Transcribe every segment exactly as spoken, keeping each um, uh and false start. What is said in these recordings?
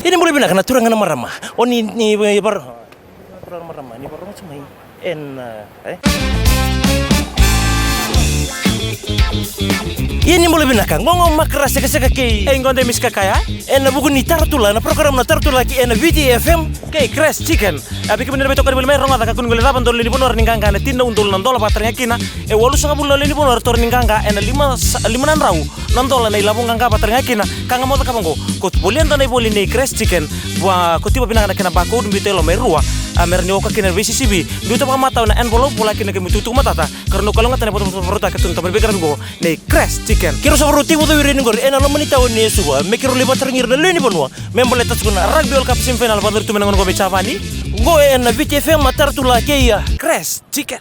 Ia ni bula vinaka na turaga na marama. O ni, ni, ni var-, turaga na marama, ni varogo tu mai. Ena, e? Ia ni bula vinaka, qoqo makara sekaseka kei. E, qo de Miss Kakaya. Ena vuku ni Tarotula, na program na Tarotula ki ena V T F M. Kei Crash Chicken. A viki muni na veitokoni voli mai rogoca ka kuni qoli cava dolu lewe ni vanua ra ni qaqa ena tini na udolu na dola vata ga kina. E walusagavulu na lewe ni vanua ra tora ni qaqa ena lima sa-, lima na drau na dola na ilavo qaqa vata ga kina. Ka ga moca ka vaqo. Ko volia dua na ivoli nei Crash Chicken. Vua ko tiva vinaka na kena barcode biuta e loma e rua. A mera ni oka kina na veisisivi. Biuta vakamatau na envelope vola kina kemu tukutuku matata. Ka ra na kalougata na vota vota vota ka tunu tama ni veikaravi qo. Nei Crash Chicken. Keirau sa varau tei vucau ira ni qori ena loma ni tauni e Suva me keirau lai vataragi ira na lewe ni vanua me baleta tiko na Rugby World Cup semifinal vakacuru tu mai na gauna qo vei Japani. Qo ena V T F M a Tarotula kei a Crash Chicken.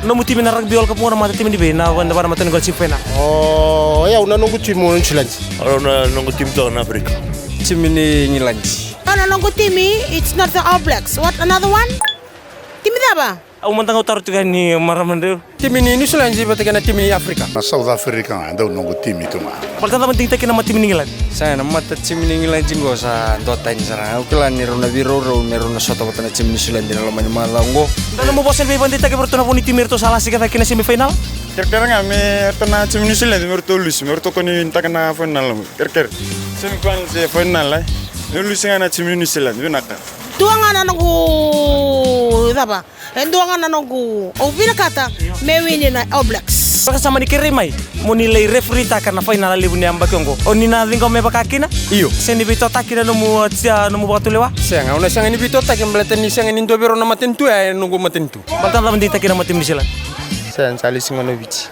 Nomu timi na Rugby World Cup qo na mata timi ni vei na vana mata ni qo semifinal? O yau na noqu timi o New Zealand. Au na noqu timi toka na Afrika. Timi ni England. Au na noqu timi, it's not the All Blacks. What another one? Timi cava? Au mada ga au taro tiko yani marama dreu. Timi ni New Zealand vata kei na timi ni Afrika. Na South Africa ga, dau noqu timi tu ga. Baleta cava digitaki na mata timi ni England? Sa na mata timi ni England qo sa dua tani sara. Au kila ni rau na veiraurau ni rau na sota vata na timi ni New Zealand na loma ni macawa qo. Da nomu vosa ni veivakadeitaki vei ratou na vo ni timi ratou sa lasi kece ki na semifinal? Kerekere ga me ratou na timi ni New Zealand me ratou lusi, me ratou koni taka na final. Kerekere. Semifinal se final, e. Me lusi ga na timi ni New Zealand, vinaka. Dua ga na noqu cava. E dua ga na noqu, au vinakata me wini na All Blacks. Saka sa mani kerei mai mo ni lai referee taka na final levu ni yabaki oqo. O ni na ciqoma me vaka kina? Io. Se ni veitotaki na nomu, a, tia, nomu vakatulewa? Sega, au na sega ni veitotaki baleta ni sega ni dua vei rau na matanitu ya e noqu matanitu. Baleta na cava digitaki na mata timi ni New Zealand? Sega, sa lesi ga na Viti.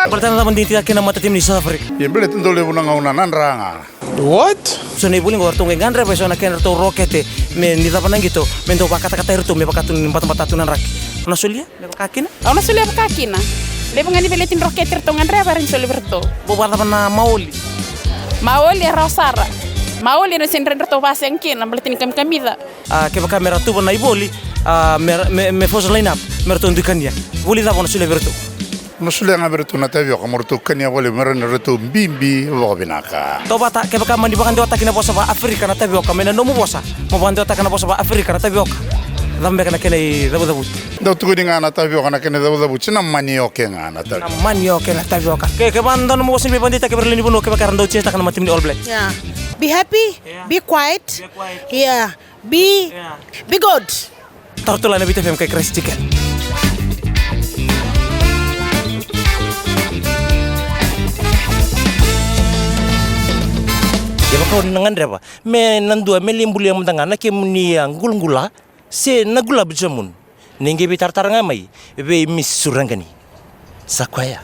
Baleta na cava digitaki na mata timi ni South Africa? Ia baleta dau levu na gauna na dra ga. What? So na ivoli qo ratou qai gadreva eso na kedratou rokete me ni cava na qito me dau vakatakatai ratou me vakatu ni batabata tu na draki. O na solia me vaka kina? Au na solia vaka kina. Levu ga ni veleti ni rokete ratou gadreva era ni solia vei ratou. Mo vakacava na maoli? Maoli e rawa sara. Maoli na seni ratou vasega kina baleta ni kamikamica. A, kevaka me ra tuva na ivoli, a, me, me, me force line up me ratou dui kania. Voli cava o na solia vei ratou? Na solia ga vei ratou na tavioka mo ratou kania voli me ratou bibi vakavinaka. Tauvata, kevaka mani vakadewataki na vosa vaka Aferika na tavioka me na nomu vosa, mo vakadewataka na vosa vaka Aferika na tavioka, cava beka na kena icavucavuti? Dau tukuni ga na tavioka na kena icavucavuti na manioke ga na tavioka. Na manioke na tavioka. Ke, kevaka dau nomu vosa ni veivakadeitaki vei ira lewe ni vanua kevaka era dau cheer taka na mata timi ni All Black? Yeah. Be happy, yeah. Be quiet. Be quiet. Yeah. Be, yeah. Be good. Taro tale na Viti F M kei Crazy Chicken. Ia vaka o ni na gadreva me na dua me lai bulia mada ga na kemuni a gulagula se na gulab jamun, ni qai veitaratara ga mai vei Miss Surangani. Sa koya.